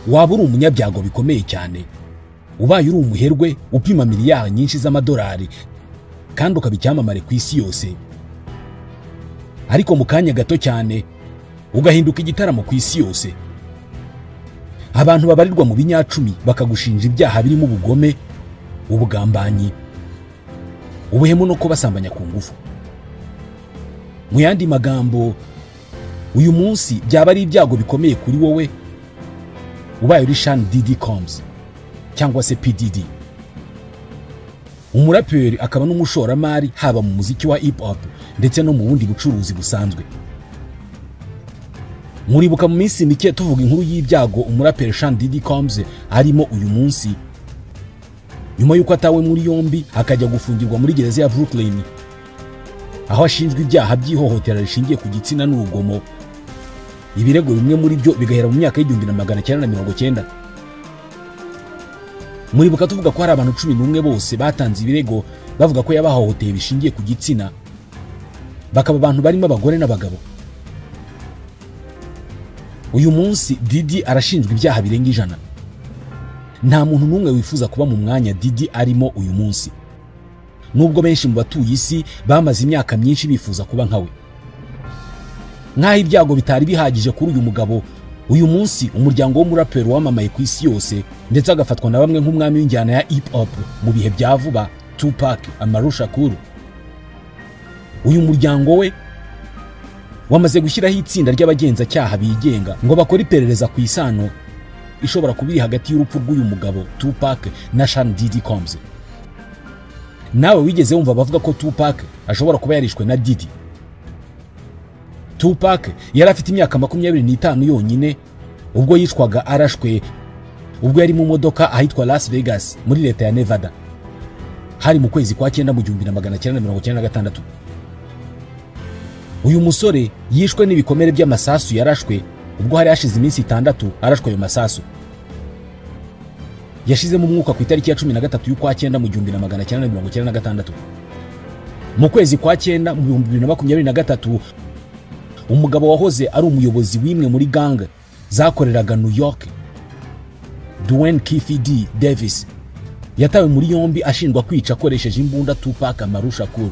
Waba uri umunyabyago bikomeye cyane ubaye uri umuherwe upima miliyari nyinshi z'amadolari kandi ukaba icyamamare ku isi yose, ariko mu kanya gato cyane ugahinduka igitaramo ku isi yose. Abantu babarirwa mu binyacumi bakagushinja ibyaha birimo ubugome, ubugambanyi, ubuhemu no kubasambanya ku ngufu. Mu yandi magambo, uyu munsi byaba ari ibyago bikomeye kuri wowe ubaye uri Sean Diddy Combs cyangwa se P Diddy, umuraperi akaba n'umushoramari haba mu muziki wa hip hop ndetse no mu bundi bucuruzi busanzwe. Muribuka mu minsi mike tuvuga inkuru y'ibyago umuraperi Sean Diddy Combs arimo uyu munsi, nyuma y'uko atawe muri yombi akajya gufungirwa muri gereza ya Brooklyn, aho ashinjwa ibyaha by'ihohotera rishingiye ku gitsina n'urugomo. Ibirego bimwe muri byo bigahera mu myaka y'1990. Muribuka tuvuga ko hari abantu 11 bose batanze ibirego bavuga ko yabahohoteye bishingiye ku gitsina, bakaba abantu barimo abagore n'abagabo. Uyu munsi Diddy arashinjwa ibyaha birenga 100. Nta muntu n'umwe wifuza kuba mu mwanya Diddy arimo uyu munsi, nubwo benshi mu batuye isi bamaze imyaka myinshi bifuza kuba nkawe. Nkaho ibyago bitari bihagije kuri uyu mugabo, uyu munsi umuryango w'umuraperi wamamaye ku isi yose ndetse agafatwa na bamwe nk'umwami w'injyana ya hip hop mu bihe bya vuba, Tupac Amaru Shakur, uyu muryango we wamaze gushyiraho itsinda ry'abagenzacyaha bigenga ngo bakore iperereza ku isano ishobora kuba iri hagati y'urupfu rw'uyu mugabo Tupac na Sean Diddy Combs. Nawe wigeze wumva bavuga ko Tupac ashobora kuba yarishwe na Diddy? Tupac yari afite imyaka 25 yonyine ubwo yicwaga arashwe ubwo yari mu modoka ahitwa Las Vegas muri leta ya Nevada. Hari mu kwezi kwa 9 mu 1996. Uyu musore yishwe n'ibikomere by'amasasu yarashwe ubwo hari hashize iminsi 6 arashwe ayo masasu. Yashizemo umwuka ku itariki ya 13 y'ukwa 9 mu 1996. Mu kwezi kwa 9 mu 2023, umugabo wahoze ari umuyobozi w'imwe muri gang zakoreraga New York, Dwayne Keefe D Davis, yatawe muri yombi ashinjwa kwica akoresheje imbunda Tupac Amaru Shakur.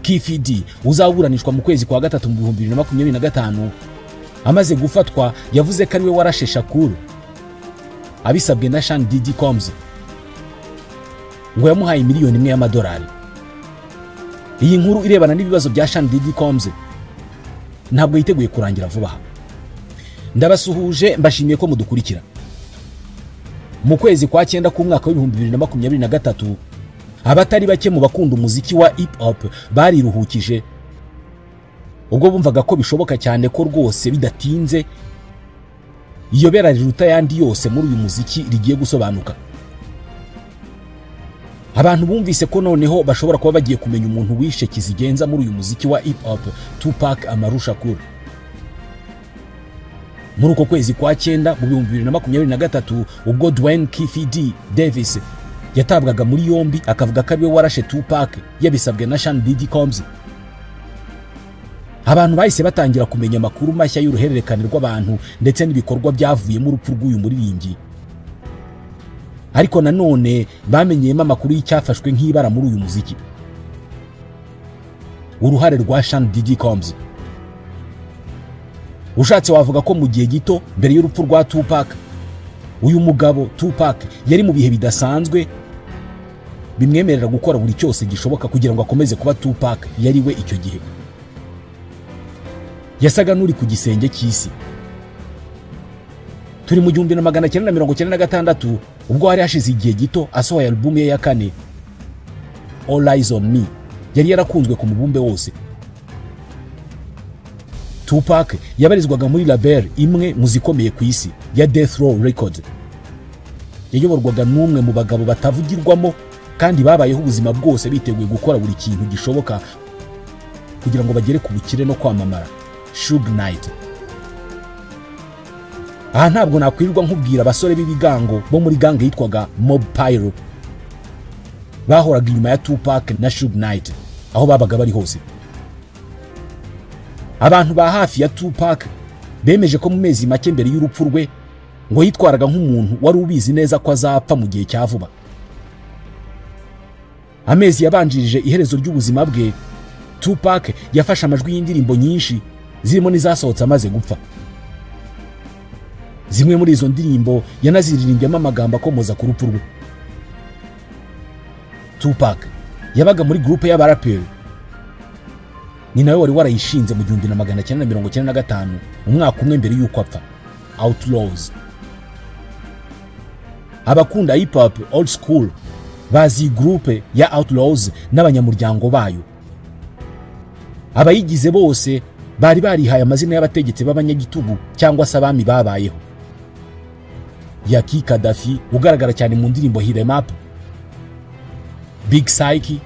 Keefe D uzaburanishwa mu kwezi kwa 3 mu 2025, amaze gufatwa yavuze ko ariwe warashe Shakur abisabwe na Sean Diddy Combs, ngo yamuhaye miliyoni 1 y'amadolari. Iyi nkuru irebana n'ibibazo bya Sean Diddy Combs ntabwo yiteguye kurangira vuba aha. Ndabasuhuje, mbashimiye ko mudukurikira. Mu kwezi kwa 9 k'umwaka w'ibihumbi 2023, abatari bake mu bakunda umuziki wa hip hop bariruhukije ubwo bumvaga ko bishoboka cyane ko rwose bidatinze iyobera riruta yandi yose muri uyu muziki rigiye gusobanuka. Abantu bumvise ko noneho bashobora kuba bagiye kumenya umuntu wishe kizigenza muri uyu muziki wa hip hop, Tupac Amaru Shakur. Muri uko kwezi kwa 9 mu 2023, ubwo Dwayne Keefe D Davis yatabwaga muri yombi akavuga ko ariwe warashe Tupac yabisabwe na Sean Diddy Combs, abantu bahise batangira kumenya amakuru mashya y'uruhererekane rw'abantu ndetse n'ibikorwa byavuyemo urupfu rw'uyu muririmbyi. Ariko nanone bamenyeyemo amakuru y'icyafashwe nk'ibara muri uyu muziki, uruhare rwa Sean Diddy Combs. Ushatse wavuga ko mu gihe gito mbere y'urupfu rwa Tupac, uyu mugabo Tupac yari mu bihe bidasanzwe bimwemerera gukora buri cyose gishoboka kugira ngo akomeze kuba Tupac yari we icyo gihe. Yasaga n'uri ku gisenge cy'isi. Turi mu 1996 ubwo hari hashize igihe gito asohoye album ye ya 4 All Eyes on Me, yari yarakunzwe ku mubumbe wose. Tupac yabarizwaga muri label imwe mu zikomeye ku isi ya Death Row Records. Yayoborwaga n'umwe mu bagabo batavugirwamo kandi babayeho ubuzima bwose biteguye gukora buri kintu gishoboka kugira ngo bagere ku bukire no kwamamara, Suge Knight. Aha ntabwo nakwirirwa nkubwira abasore b'ibigango bo muri gang yitwaga Mob Pyro bahoraga inyuma ya Tupac na Suge Knight aho babaga bari hose. Abantu ba hafi ya Tupac Bemeje ko mu mezi make mbere y'urupfu rwe ngo yitwaraga nk'umuntu wari ubizi neza ko azapfa mu gihe cya vuba. Amezi yabanjirije iherezo ry'ubuzima bwe, Tupac yafashe amajwi y'indirimbo nyinshi zirimo n'izasohotse amaze gupfa. Zimwe muri izo ndirimbo yanaziririmbyemo amagambo akomoza ku rupfu rwe. Tupac yabaga muri groupe y'abaraperi, ni nawe wari warayishinze mu 1995, umwaka umwe mbere y'uko apfa, Outlaws. Abakunda hip hop old school bazi groupe ya Outlaws n'abanyamuryango bayo. Abayigize bose bari barihaye amazina y'abategetsi b'abanyagitugu cyangwa se abami babayeho. Yaki Gaddafi ugaragara cyane mu ndirimbo Hit 'Em Up, Big Psyche,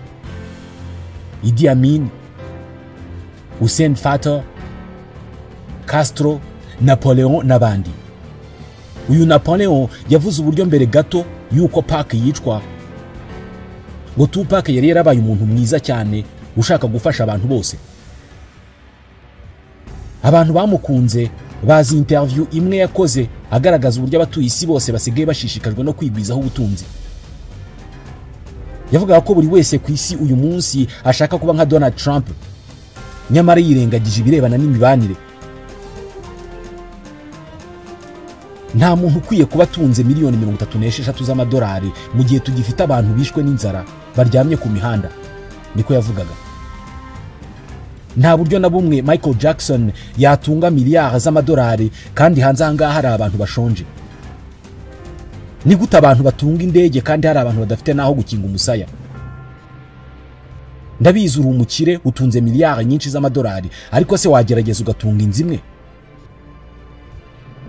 Idi Amin, Hussein Fato, Castro, Napoleon n'abandi. Uyu Napoleon yavuze uburyo mbere gato yuko Pac yicwa, ngo Tupac yari yarabaye umuntu mwiza cyane ushaka gufasha abantu bose. Abantu bamukunze bazi interview imwe yakoze agaragaza uburyo abatuye isi bose basigaye bashishikajwe no kwigwizaho ubutunzi. Yavugaga ko buri wese ku isi uyu munsi ashaka kuba nka Donald Trump, nyamara yirengagije ibirebana n'imibanire. Nta muntu ukwiye kuba atunze miliyoni 36 z'amadolari mu gihe tugifite abantu bishwe n'inzara baryamye ku mihanda, niko yavugaga. Nta buryo na bumwe Michael Jackson yatunga miliyari z'amadolari kandi hanze aha ngaha hari abantu bashonje. Ni gute abantu batunga indege kandi hari abantu badafite naho gukinga umusaya? Ndabizi uri umukire utunze miliyari nyinshi z'amadolari, ariko se wagerageza ugatunga inzu imwe?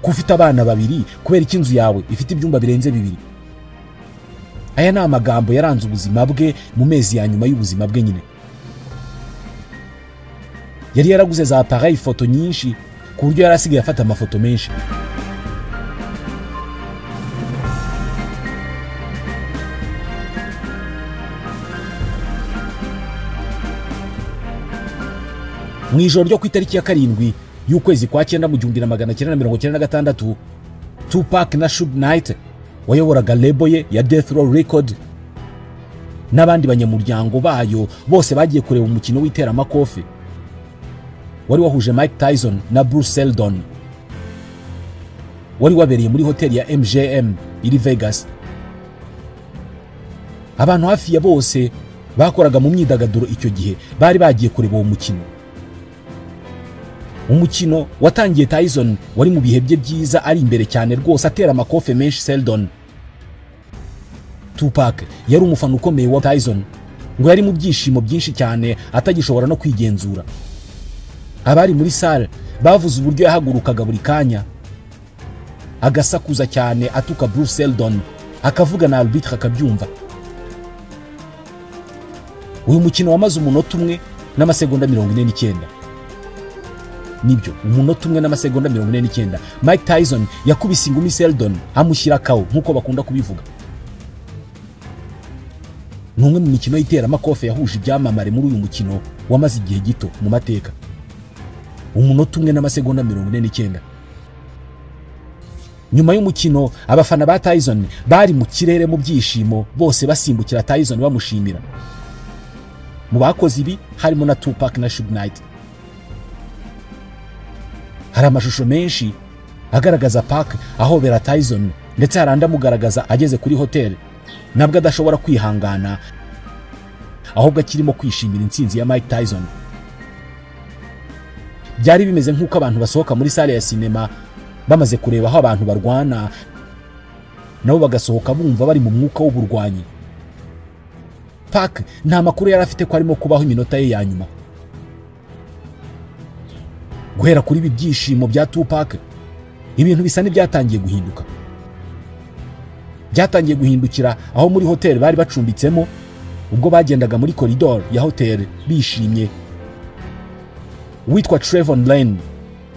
Ko ufite abana babiri, kubera iki inzu yawe ifite ibyumba birenze 2? Aya ni amagambo yaranze ubuzima bwe mu mezi ya nyuma y'ubuzima bwe nyine. Yari yaraguze za appareil photo nyinshi ku buryo yari asigaye afata amafoto menshi. Mu ijoro ryo ku itariki ya 7 y'ukwezi kwa 9 mu 1996, Tupac na Suge Knight wayoboraga label ye ya Death Row Record n'abandi banyamuryango bayo bose bagiye kureba umukino w'iteramakofe wari wahuje Mike Tyson na Bruce Seldon, wari wabereye muri hoteli ya MGM iri Vegas. Abantu hafi ya bose bakoraga mu myidagaduro icyo gihe bari bagiye kureba uwo mukino. Umukino watangiye Tyson wari mu bihe bye byiza ari imbere cyane rwose atera amakofe menshi Seldon. Tupac yari umufana ukomeye wa Tyson, ngo yari mu byishimo byinshi cyane atagishobora no kwigenzura. Abari muri salle bavuze uburyo yahagurukaga buri kanya agasakuza cyane atuka Bruce Seldon, akavuga na arbitre akabyumva. Uyu mukino wamaze umunota umwe n'amasegonda 49. Nibyo, umunota umwe n'amasegonda 49. Mike Tyson yakubise ingumi Seldon amushyira kawo nkuko bakunda kubivuga. Ni umwe mu mikino y'iteramakofe yahuje ibyamamare muri uyu mukino wamaze igihe gito mu mateka. Umunota umwe n'amasegonda 49. Nyuma y'umukino abafana ba Tyson bari mu kirere mu byishimo, bose basimbukira Tyson bamushimira. Mu bakoze ibi harimo na Tupac na Suge Knight. Hari amashusho menshi agaragaza Pac ahobera Tyson, ndetse hari andi amugaragaza ageze kuri hotel nabwo adashobora kwihangana, ahubwo akirimo kwishimira intsinzi ya Mike Tyson. Byari bimeze nk'uko abantu basohoka muri salle ya sinema bamaze kureba aho abantu barwana, nabo bagasohoka bumva bari mu mwuka w'uburwanyi. Pac nta makuru yari afite ko arimo kubaho iminota ye ya nyuma. Guhera kuri ibi byishimo bya Tupac, ibintu bisa n'ibyatangiye guhinduka. Byatangiye guhindukira aho muri hotel bari bacumbitsemo, ubwo bagendaga muri corridor ya hotel bishimye. Witwa Trevon Lane,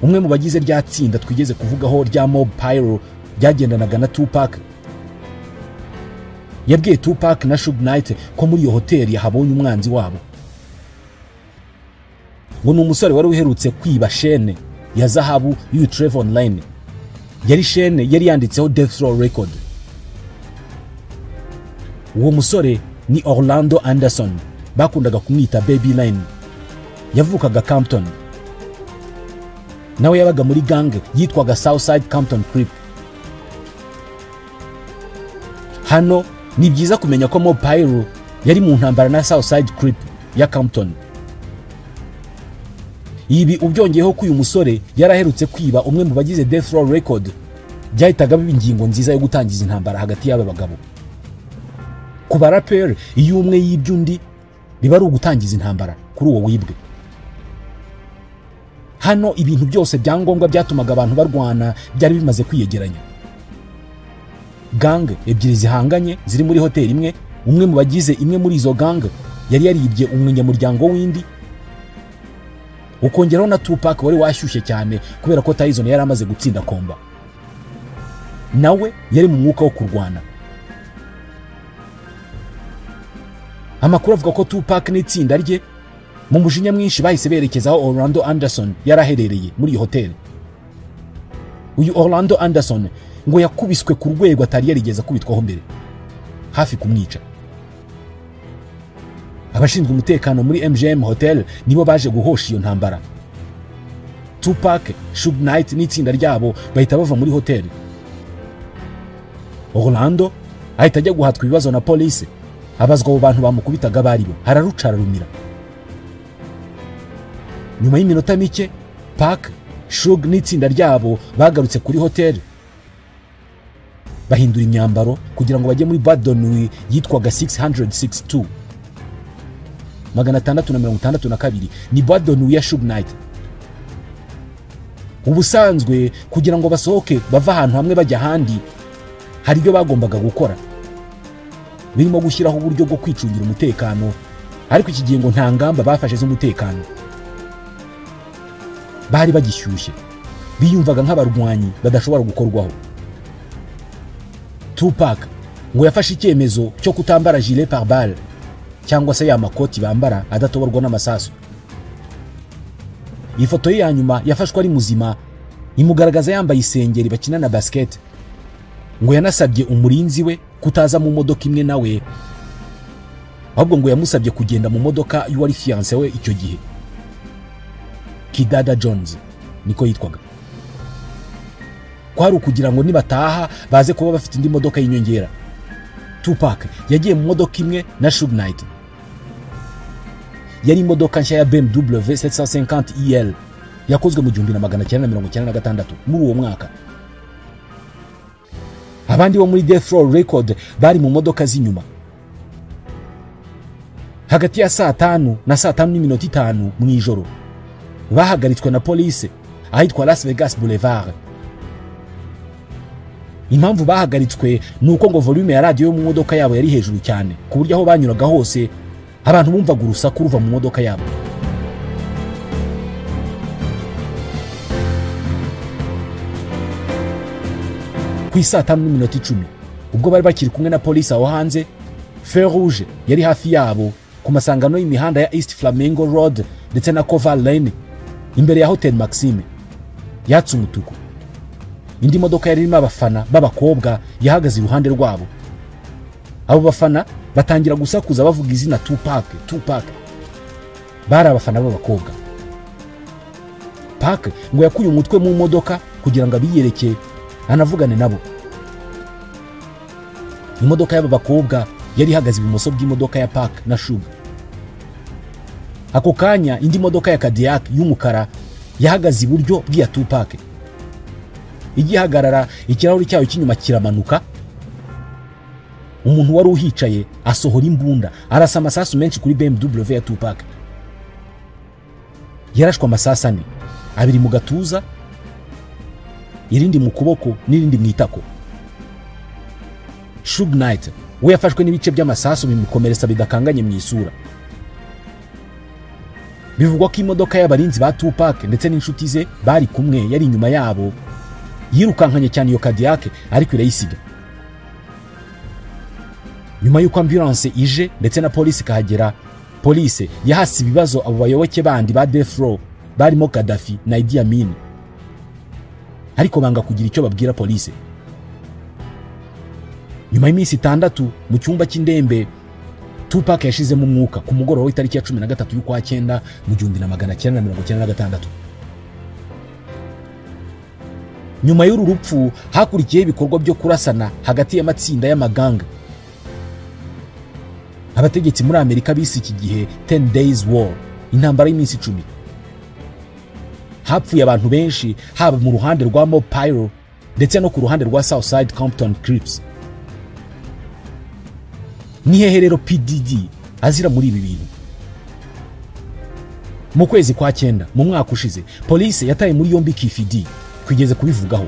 umwe mu bagize rya tsinda twigeze kuvugaho rya Mob Pyro ryagendanaga na Tupac, yabwiye Tupac na Suge Knight ko muri iyo hotel yahabonye umwanzi wabo. Ngo ni umusore wari uherutse kwiba shene ya zahabu y'uyu Trayvon Lane. Yari shene yari yanditseho Death Row Record. Uwo musore ni Orlando Anderson, bakundaga kumwita Baby Lane. Yavukaga Compton. Nawe yabaga muri gang yitwaga Southside Compton Crip. Hano ni byiza kumenya ko Mob Piru yari mu ntambara na Southside Crip ya Compton. Ibi ubyongeyeho ko uyu musore yaraherutse kwiba umwe mu bagize Death Row Record, byahitaga biba ingingo nziza yo gutangiza intambara hagati y'aba bagabo. Ku baraperi, iyo umwe yibye undi biba ari ugutangiza intambara kuri uwo wibwe. Hano ibintu byose byangombwa byatumaga abantu barwana byari bimaze kwiyegeranya. Gang ebyiri zihanganye ziri muri hoteli imwe, umwe mu bagize imwe muri izo gang yari yaribye umunyamuryango w'indi. Ukongeraho na Tupac wari washyushye cyane kubera ko Tyson yari amaze gutsinda komba. Nawe yari mu mwuka wo kurwana. Amakuru avuga ko Tupac n'itsinda rye mu mujinya mwinshi bahise berekeza aho Orlando Anderson yaraherereye muri iyi hoteli. Uyu Orlando Anderson ngo yakubiswe ku rwego atari yarigeze akubitwaho mbere, hafi kumwica. Abashinzwe umutekano muri MGM Hotel nibo baje guhosha iyo ntambara. Tupac, Suge Knight n'itsinda ryabo bahita bava muri hoteli. Orlando ahita ajya guhatwa ibibazo na polisi, abazwa abo bantu bamukubitaga baribo, hararuca ararumira. Nyuma y'iminota mike, Pac, Suge n'itsinda ryabo bagarutse kuri hoteli, bahindura imyambaro kugira ngo bajye muri Badonui yitwaga 662. 662 ni Badonui ya Suge Knight. Ubusanzwe kugira ngo basohoke bava ahantu hamwe bajya ahandi hari ibyo bagombaga gukora, birimo gushyiraho uburyo bwo kwicungira umutekano, ariko iki gihe ngo nta ngamba bafashe z'umutekano. Bari bagishyushye, biyumvaga nk'abarwanyi badashobora gukorwaho. Tupac ngo yafashe icyemezo cyo kutambara gilet pare-balles cyangwa se ya makoti bambara adatoborwa n'amasasu. Ifoto ye ya nyuma yafashwe ari muzima imugaragaza yambaye isengeri bakina na basket. Ngo yanasabye umurinzi we kutaza mu modoka imwe nawe, ahubwo ngo yamusabye kugenda mu modoka y'uwari fiancé we icyo gihe, Kidada Jones niko yitwaga. Kwari ukugira ngo nibataha baze kuba bafite indi modoka y'inyongera. Tupac yagiye mu modoka imwe na Suge Knight. Yari imodoka nshya ya BMW 750 EL yakozwe mu 1996 muri uwo mwaka. Abandi bo muri Death Row Record bari mu modoka z'inyuma. Hagati ya saa 5 na saa 5:05 mu ijoro bahagaritswe na police ahitwa Las Vegas Boulevard. Impamvu bahagaritswe nuko ngo volume ya radio yo mu modoka yabo yari hejuru cyane, ku buryo aho banyuraga hose abantu bumvaga urusaku ruva mu modoka yabo. Ku isaa 5:10 ubwo bari bakiri kumwe na police aho hanze, Feu Rouge yari hafi yabo ku masangano y'imihanda ya East Flamingo Road ndetse na Koval Lane imbere ya Hotel Maxime yatse umutuku. Indi modoka yari irimo abafana b'abakobwa yahagaze iruhande rwabo. Abo bafana batangira gusakuza bavuga izina Tupac, Tupac. Bari abafana b'abakobwa. Pac ngo yakuye umutwe mu modoka kugira ngo abiyereke anavugane nabo. Imodoka y'aba bakobwa yari ihagaze ibumoso bw'imodoka ya Pac na Suge. Ako kanya indi modoka ya Cadillac y'umukara yahagaze iburyo bw'iya Tupac. Igihagarara ikirahuri cyayo cy'inyuma kiramanuka, umuntu wari uhicaye asohora imbunda arasa amasasu menshi kuri BMW ya Tupac. Yarashwe amasasu 4, abiri mu gatuza, irindi mu kuboko n'irindi mu itako. Suge Knight we yafashwe n'ibice by'amasasu bimukomeretsa bidakanganye mu isura. Bivugwa ko imodoka y'abarinzi ba Tupac ndetse n'inshuti ze bari kumwe yari inyuma yabo yirukankanye cyane iyo Cadillac, ariko irayisiga. Nyuma y'uko ambulance ije ndetse na polisi kahagera, polisi yahasi ibibazo abo bayoboke bandi ba Death Row barimo Gaddafi na Idi Amin. ariko banga kugira icyo babwira police. Nyuma y'iminsi 6 mu cyumba cy'indembe, Tupac yashizemo umwuka ku mugoroba w'itariki ya 13 y'ukwa 9 mu 1996. Nyuma y'uru rupfu hakurikiye ibikorwa byo kurasana hagati y'amatsinda y'amaganga. Abategetsi muri Amerika bise iki gihe 10 days war, intambara y'iminsi 10. Hapfuye abantu benshi haba mu ruhande rwa Mob Pyro ndetse no ku ruhande rwa Southside Compton Crips. Ni hehe rero PDD azira muri ibi bintu? Mu kwezi kwa 9 mu mwaka ushize, police yataye muri yombi Keefe D kwigeze kubivugaho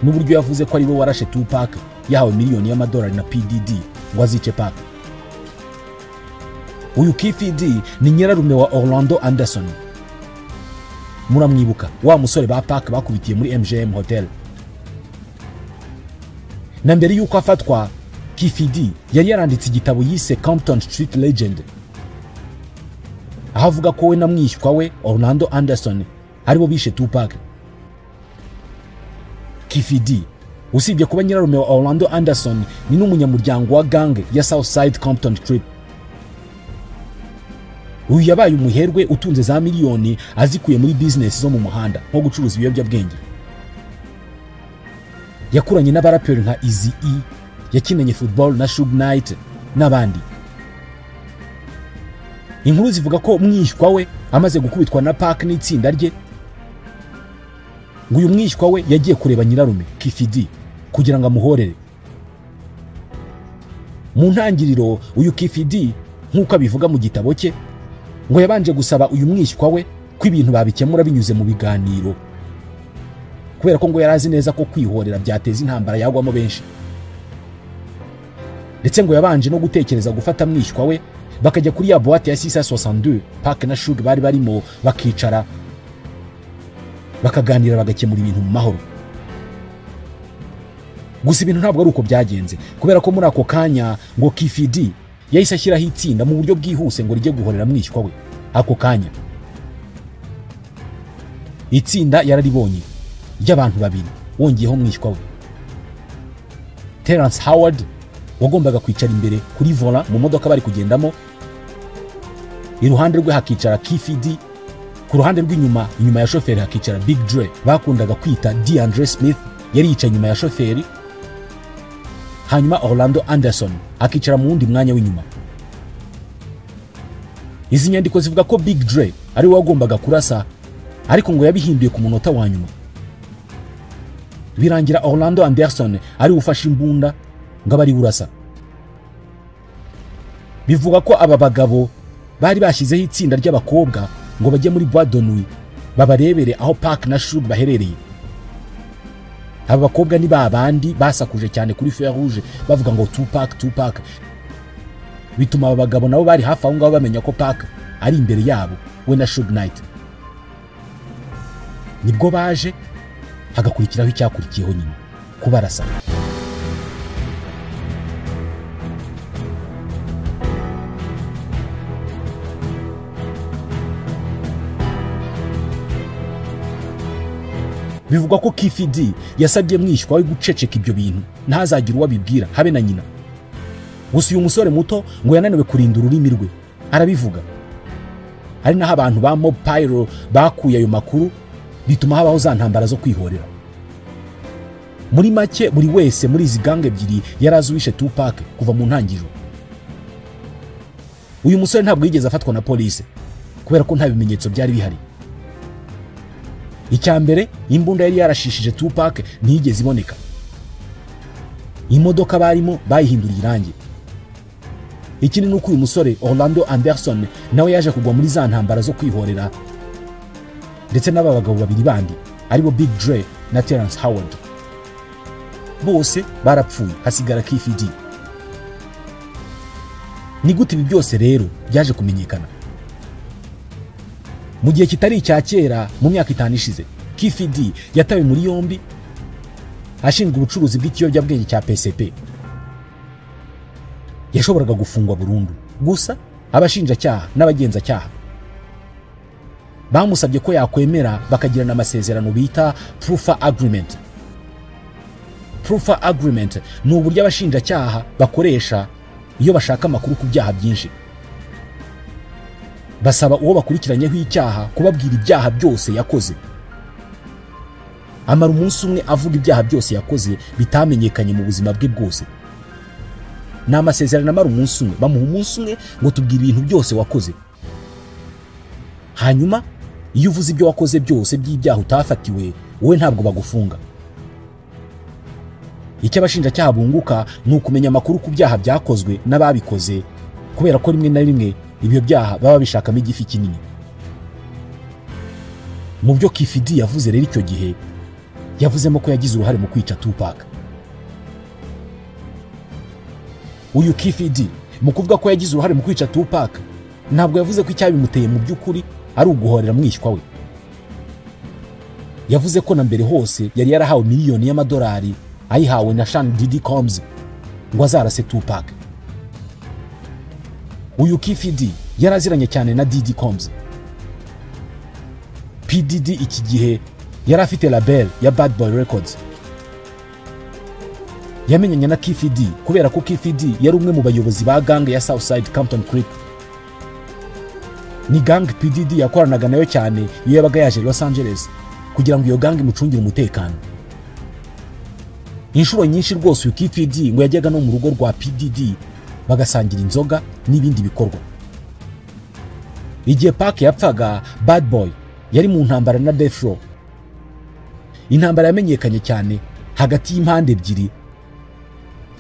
n'uburyo yavuze ko ari we warashe Tupac, yahawe miliyoni y'amadolari na PDD ngo azice Pac. Uyu Keefe D ni nyirarume wa Orlando Anderson. Muramwibuka wa musore ba Pac bakubitiye muri MGM Hotel. Na mbere yuko afatwa, Keefe D yari yaranditse igitabo yise Compton Street Legend, aho avuga ko we na mwishywa we Orlando Anderson aribo bishe Tupac. Keefe D usibye kuba nyirarume wa Orlando Anderson, ni n'umunyamuryango wa gang ya Southside Compton Crip. Uyu yabaye umuherwe utunze za miliyoni azikuye muri business zo mu muhanda nko gucuruza ibiyobyabwenge. Yakuranye n'abaraperi nka Eazy-E, yakinanye football na Suge Knight n'abandi. Inkuru zivuga ko mwishywa we amaze gukubitwa na Pac n'itsinda rye, ngo uyu mwishywa we yagiye kureba nyirarume Keefe D kugira ngo amuhorere. Mu ntangiriro uyu Keefe D nk'uko abivuga mu gitabo cye, ngo yabanje gusaba uyu mwishywa we ko ibintu babikemura binyuze mu biganiro, kubera ko ngo yarazi neza ko kwihorera byateza intambara yagwamo benshi. Ndetse ngo yabanje no gutekereza gufata mwishywa we bakajya kuri ya boîte ya 662 Pac na Suge bari barimo, bakicara bakaganira bagakemura ibintu mu mahoro. Gusa ibintu ntabwo ari uko byagenze, kubera ko muri ako kanya ngo Keefe D yahise ashyiraho itsinda mu buryo bwihuse ngo rijye guhorera mwishywa we. Ako kanya itsinda yararibonye ry'abantu babiri wongeyeho mwishywa we Terrence Howard wagombaga kwicara imbere kuri volant mu modoka bari kugendamo, iruhande rwe hakicara Keefe D, ku ruhande rw'inyuma inyuma ya shoferi hakicara Big Dre bakundaga kwita DeAndre Smith, yari yicaye inyuma ya shoferi, hanyuma Orlando Anderson akicara mu wundi mwanya w'inyuma. Izi nyandiko zivuga ko Big Dre ari we wagombaga kurasa, ariko ngo yabihinduye ku munota wa nyuma, birangira Orlando Anderson ari ufashe imbunda ngo abari urasa. Bivuga ko aba bagabo bari bashyizeho itsinda ry'abakobwa ngo bajye muri boîte de nuit babarebere aho Pac na Suge baherereye. Aba bakobwa ni babandi basakuje cyane kuri Feu Rouge bavuga ngo Tupac Tupac, bituma aba bagabo nabo bari hafi aho ngaho bamenya ko Pac ari imbere yabo we na Suge Knight. Nibwo baje hagakurikiraho icyakurikiyeho nyine, kubarasa. Bivugwa ko Keefe D yasabye mwishywa we guceceka ibyo bintu ntazagire uwabibwira habe na nyina. Gusa uyu musore muto ngo yananiwe kurinda ururimi rwe arabivuga. Ari naho abantu ba Mob Pyro bakuye ayo makuru, bituma habaho za ntambara zo kwihorera. Muri make buri wese muri izi gang ebyiri yarazi uwishe Tupac kuva mu ntangiriro. Uyu musore ntabwo yigeze afatwa na police kubera ko nta bimenyetso byari bihari. Icya mbere, imbunda yari yarashishije Tupac ntiyigeze iboneka. Imodoka barimo bayihinduriye irangi. Ikindi nuko uyu musore Orlando Anderson nawe yaje kugwa muri za ntambara zo kwihorera, ndetse n'aba bagabo babiri bandi aribo Big Dre na Terrence Howard. Bose barapfuye hasigara Keefe D. Ni gute ibi byose rero byaje kumenyekana? Mu gihe kitari icya kera, mu myaka 5 ishize, Keefe D yatawe muri yombi ashinzwe ubucuruzi bw'ikiyobyabwenge cya PCP. Yashoboraga gufungwa burundu, gusa abashinjacyaha n'abagenzacyaha Bamusabye ko yakwemera bakagirana amasezerano bita Proof Agreement. Proof Agreement ni uburyo abashinjacyaha bakoresha iyo bashaka amakuru ku byaha byinshi. Basaba uwo bakurikiranyeho icyaha kubabwira ibyaha byose yakoze. Amara umunsi umwe avuga ibyaha byose yakoze bitamenyekanye mu buzima bwe bwose. Ni amasezerano amara umunsi umwe, bamuha umunsi umwe ngo tubwire ibintu byose wakoze. Hanyuma iyo uvuze ibyo wakoze byose by'ibyaha utafatiwe, wowe ntabwo bagufunga. Icyo abashinjacyaha bunguka ni ukumenya amakuru ku byaha byakozwe n'ababikoze, kubera ko rimwe na rimwe ibyo byaha baba bishakamo igifi kinini. Mu byo Keefe D yavuze rero icyo gihe, yavuzemo ko yagize uruhare mu kwica Tupac. Uyu Keefe D mu kuvuga ko yagize uruhare mu kwica Tupac, ntabwo yavuze ko icyabimuteye mu by'ukuri ari uguhorera mwishywa we. Yavuze ko na mbere hose yari yarahawe miliyoni y'amadolari ayihawe na Sean Diddy Combs ngo azarase Tupac. Uyu Keefe D yaraziranye cyane na Diddy Combs. P Diddy iki gihe yari afite label ya Bad Boy Records. Yamenyanye na Keefe D kubera ko Keefe D yari umwe mu bayobozi ba gang ya Southside Compton Crip. Ni gang P Diddy yakoranaga nayo cyane iyo yabaga yaje Los Angeles kugira ngo iyo gang imucungire umutekano. Inshuro nyinshi rwose uyu Keefe D ngo yajyaga no mu rugo rwa P Diddy bagasangira inzoga n'ibindi bikorwa. Igihe Pac yapfaga, Bad Boy yari mu ntambara na Death Row. Intambara yamenyekanye cyane hagati y'impande ebyiri,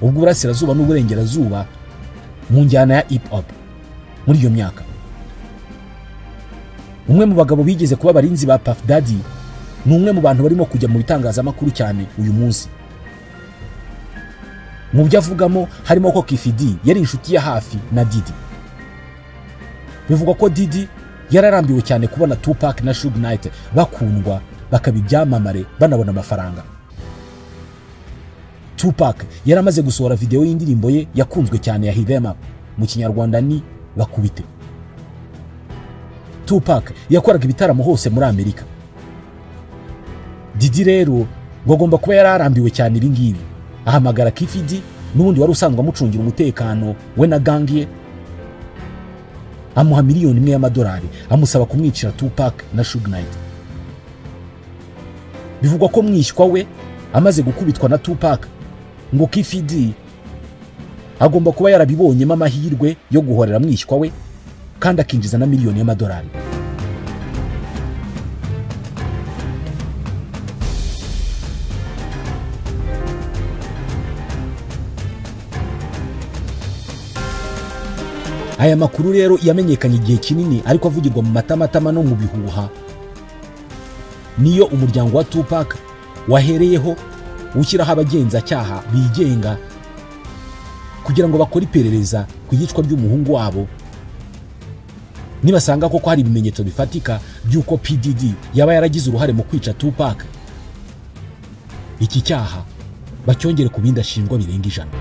ubwo uburasirazuba n'uburengerazuba, mu njyana ya hip hop muri iyo myaka. Umwe mu bagabo bigeze kuba abarinzi ba Puff Daddy ni umwe mu bantu barimo kujya mu bitangazamakuru cyane uyu munsi. Mu byo avugamo harimo ko Keefe D yari inshuti ya hafi na Diddy. Bivugwa ko Diddy yararambiwe cyane kubona Tupac na Suge Knight bakundwa bakaba ibyamamare banabona amafaranga. Tupac yaramaze gusohora video y'indirimbo ye yakunzwe cyane ya Hit 'Em Up, mu Kinyarwanda ni Bakubite. Tupac yakoraga ibitaramo hose muri Amerika. Diddy rero ngo agomba kuba yararambiwe cyane ibi ngibi, ahamagara Keefe D n'ubundi wari usanzwe amucungira umutekano we na gang ye, amuha miliyoni imwe y'amadolari amusaba kumwicira Tupac na Suge Knight. Bivugwa ko mwishywa we amaze gukubitwa na Tupac, ngo Keefe D agomba kuba yarabibonyemo amahirwe yo guhorera mwishywa we kandi akinjiza na miliyoni y'amadolari. Aya makuru rero yamenyekanye igihe kinini ariko avugirwa mu matamatama no mu bihuha. Niyo umuryango wa Tupac wahereyeho ushyiraho abagenzacyaha bigenga kugira ngo bakore iperereza ku yicwa ry'umuhungu wabo, nibasanga koko hari ibimenyetso bifatika by'uko P Diddy yaba yaragize uruhare mu kwica Tupac, iki cyaha bacyongere ku bindi ashinjwa birenga 100.